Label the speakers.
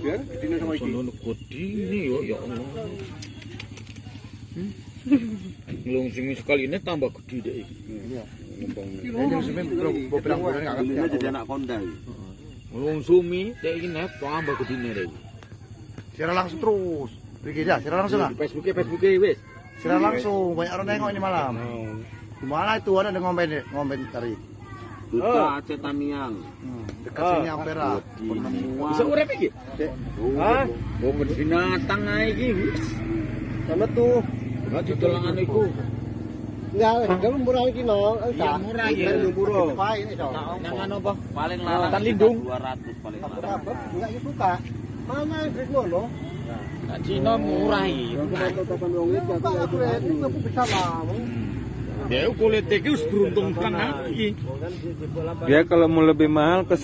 Speaker 1: Ya, gedine sama iki.
Speaker 2: Sono gedine yo ya Allah. Nglungsimi sekali ini tambah gede deh iki.
Speaker 1: Iya. Ngomong. Ini nggak ngerti. Jadi anak konda iki.
Speaker 2: Nglungsumi dek iki nek tambah gedine dek iki.
Speaker 3: Siaran langsung terus. Pergi dah, siaran langsung lah.
Speaker 2: Facebooke wis.
Speaker 3: Siaran langsung, banyak orang nengok ini malam. Gimana itu ada ngomen tadi.
Speaker 1: Duta Aceh Tamiang.
Speaker 3: Dekat sini Ampera.
Speaker 2: Bisa urip iki? Hah? Wong binatang ae iki wis.
Speaker 4: Sama tuh.
Speaker 2: Enggak didol iku.
Speaker 4: Enggak, kamu murah iki no.
Speaker 2: Iya murah iki.
Speaker 4: Murah.
Speaker 2: Nang anu apa?
Speaker 1: Paling larang
Speaker 2: Hutan lindung.
Speaker 1: 200 paling larang.
Speaker 4: Enggak iki buka. Mana duit ngono?
Speaker 2: Nah, Cina murah iki.
Speaker 4: Bisa lah.
Speaker 2: Ya kulit iki wis beruntung tenan iki.
Speaker 5: Dia kalau mau lebih mahal ke